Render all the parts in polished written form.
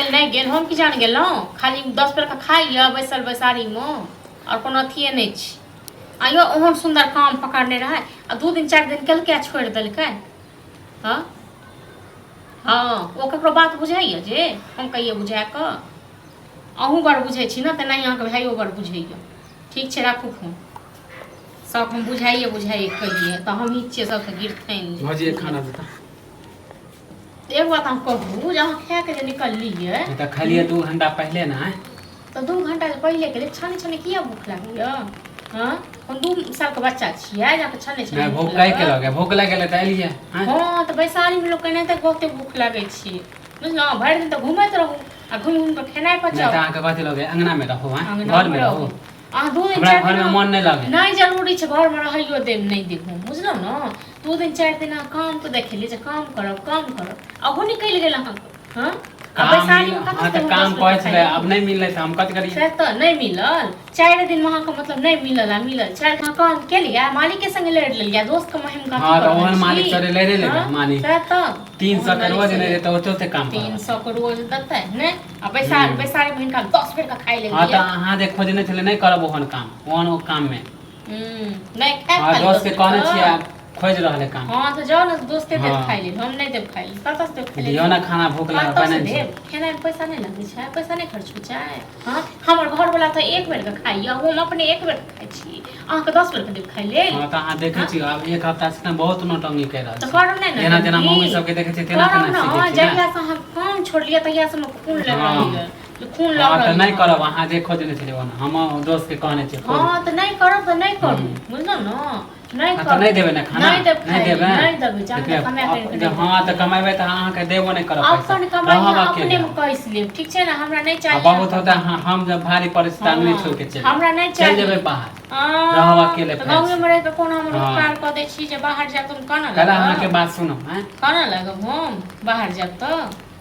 गेल नहि गेल हम की जान गेलहुँ। खाली 10 बेर के खाइए बैसल बैसारीमे, आओर कोनो अथिए नहि छै। आइयो ओहन सुन्दर काम पकड़ने रहै आ 2 दिन 4 दिन केलकै आ छोड़ि देलकै। हँ हँ, ओ ककरो बात बुझैए जे हम कहिए बुझा कऽ? अहूँ बड़ बुझै छी ने, तेनाही अहाँके भाइयो बड़ बुझैए। ठीक छै, राखू फोन। सब हम बुझाइए बुझाइए कहिए तऽ हमही छियै सबसँ गिरथनि। भौजी खाना देता। एक बात हम कहू जे अहाँ खाए के जे निकललियै तऽ खलियै 2 घंटा पहिले ने। तऽ 2 घंटा जे पहिले के छने छने किया भूख लागैया? हँ, हम 2 साल के बच्चा छियै जाके छने छने नहि भूख काहे के लगे? भूख लागि गेलै तऽ एलियै। हँ, तऽ बैसारी मे लोक केनाहिते बहुते भूख लागै छै, बुझलहुँ? भरि दिन तऽ घुमैत रहू आ घुमि घुमि कऽ खेनाइ पचाउ। तऽ अहाँके कथी लगे? अंगना मे रहू? घर मे रहू अहाँ 2 दिन हमरा 4 दिन घर मे मन नहि लगे। नहि जरूरी छै घरमे रहैयो देब नहि देब, बुझलहुँ ने? 2 दिन 4 दिन अहाँ काम तऽ देखेलियै जे काम करब काम करब, अहू निकलि गेल अहाँके। हँ, काम हँ तऽ काम कहै छलै, आब नहि मिललै तऽ हम कथी करियै? से तऽ नहि मिलल 4 दिन मे अहाँके, मतलब नहि मिलल आ मिलल 4 दिन काम केलियै, मालिक के संगे लड़ि लेलियै, दोस्त के महिम का। हँ, तऽ ओहन मालिक सरे लड़ि लेबै मालिक। से तऽ 300 के रोज नहि देतै, ओते ओते काम। 300 के रोज देतै नहि आ बैसार बैसारी मे हिनका 10 बेर के खाइ लेल। हँ, तऽ अहाँ जे खोजने छलै नहि करब ओहन काम, ओहन ओ काम मे नहि खायब। हँ, दोस्त के कहने छियै, आब खोजि रहल है काम। हँ, तऽ जाउ ने, दोस्ते देत खाइ लेल, हम नहि देब खाइ लेल। कतऽ से देब खाइ लेल? दियौ ने खाना, भूख लागल। कतऽ से बनै छै देब? खेनाइ मे पैसा नहि लगै छै? पैसा नहि खर्च होइ छै? हँ, हमर घरवला तऽ 1 बेर के खाइया, हम अपने 1 बेर के खाइ छी, अहाँके 10 बेर के देब खाइ लेल? हँ, तऽ अहाँ देखै छी आब 1 हफ्ता से बहुत नौटंकी करि रहल तऽ छी। करब नहि ने जेना जेना नौटंकी? मम्मी सबके देखै छियै तेना करब तेना ने। सीखै छी ने। जहिया से अहाँ काम छोड़लियै तहिया से हमरा खून लागि रहल यऽ, जे खून लग हँ, तऽ रहल नहि यऽ। करब, अहाँ जे खोजने छलियै ओना हम दोस्त के कहने छियै खोज। हँ, तऽ नहि करब तऽ नहि करू, बुझलहुँ ने? नहि हँ, तऽ करब नहि देबै ने खाना? नहि देब नहि खाइ लेल, देबै? नहि देबै, जान देखियौ, कमाए करि कऽ। हँ, तऽ कमेबै तऽ अहाँके देबो नहि करब पैसा। अपन कमाई रहब अहाँ अकेले। अपने मे कसि लेब, ठीक छै ने? हमरा नहि आ चाही। बहुत होता, हम जब भारी पड़ै छै तऽ अंगने छोड़ि के चलि हमरा नहि चलि चाही। जेबै बाहर, रहब अकेले। तऽ फेर गाँवे से। मे रहि कऽ कोनो हमर हँ। उपकार कऽ दै छी जे बाहर जायब तऽ हम कानऽ काल्हि अहाँके लागब? बात सुनब आँय? कानऽ लागब हम बाहर जायब तऽ?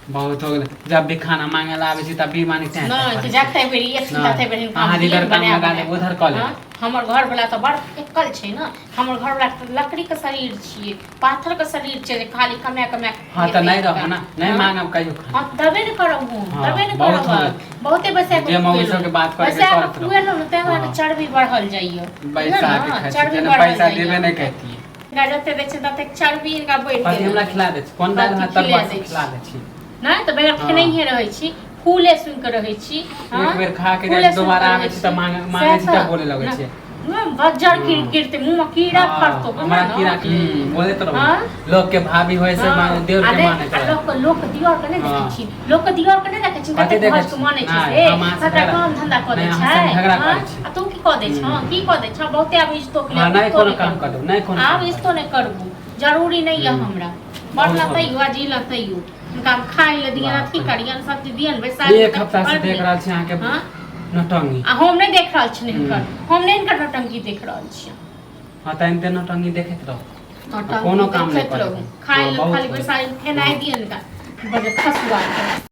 बहुत हो गेलै, जब भी खाना मांगे ला आबै छी तब भी मानी तें नहि तऽ करै छी। जते बेर एथिन नहि, तते बेर हिनका अहाँ हम जिधर दियनि काम बना लगा बना देब उधर कऽ लेब। हँ, हमर घरवला तऽ बड़ एकल छै ने, हमर घरवला तऽ लकड़ी के शरीर छियै, पाथर के शरीर छै जे खाली कमा कमा के हँ, तऽ खुएतै नहि हिनका। रहू ने, नहि हँ? मांगब कहियो खाना। हँ, देबे ने करब हम। हँ, देबे ने बहुत करब। हो गेल। बहुते बैसा जे कऽ मौगी खुएलहुँ। सबके बात करैके बैसा कऽ करैत रहू। खुएलहुँ ने ताहि दुआरे हँ। चर्बी बढ़ल जाइए, बुझलहुँ बैसा के ने? खाइ छी चर्बी जेना बढ़ल पैसा जाइए। देबे नहि करतियै। हिनका जते दै छियै तते चर्बी हिनका बढ़ि कथी हमरा गेल। खिला दै छी? कोन दालि कथी भात तरुआ खिला सब दै खिला छी? दै छी? नहि तऽ बगैर हँ। खेनहिए रहै छी, फूले सुनि कऽ रहै छी। हँ? एक बेर खा के फूले जाइ छी, सुनि दोबारा कऽ आबै रहै छी तऽ छी। मांगै सएह छी तऽ बोले लगै ने। छै। मुँह बज्जर हँ। गिरते, मुँह मे कीड़ा फड़तो, हमरा बुझलहुँ कीड़ा ने? बोलैत रहू। हँ? लोक के भाभी होइ से हँ। देवर आ के नहि, मानैत आ रहै। लोक लोक दियर के नहि देखै हँ। छी, लोक के दियर के नहि देखै छी कथी कतेक देखै भज के छी? मानै छै नहि, से हम अहाँ से सबटा झगड़ा- काम धंधा कऽ दै नहि, अहाँ छै। से झगड़ा हँ? करै छी। आ तू की कऽ दै छह? की कऽ दै छह? बहुते आब इज्जतो के हँ, लेल नहि इज्जतो कोनो नहि काम करबू। करब, नहि कोनो आब काम इज्जतो नहि करबू, जरूरी नहि यऽ हमरा। मरला बहुत तैयो आ जीला तैयो हुनका हम खाय लए दियनि, बाप अथी रे। करियनि, सब चीज दियनि बैसारी। 1 हफ्ता से देख रहल छी अहाँके हँ नौटंकी। आ हम नहि देख रहल छियनि हिनकर, हम नहि हिनकर नौटंकी देख रहल छियनि। हँ, तऽ एनते नौटंकी देखैत रहू, नौटंकी कोनो काम नहि देखैत करैत रहू। रहू। खाय हँ, लए बहुत खाली हो गेल। बैसारी खेनाइ दियनि हिनका बड़ खसुआ के।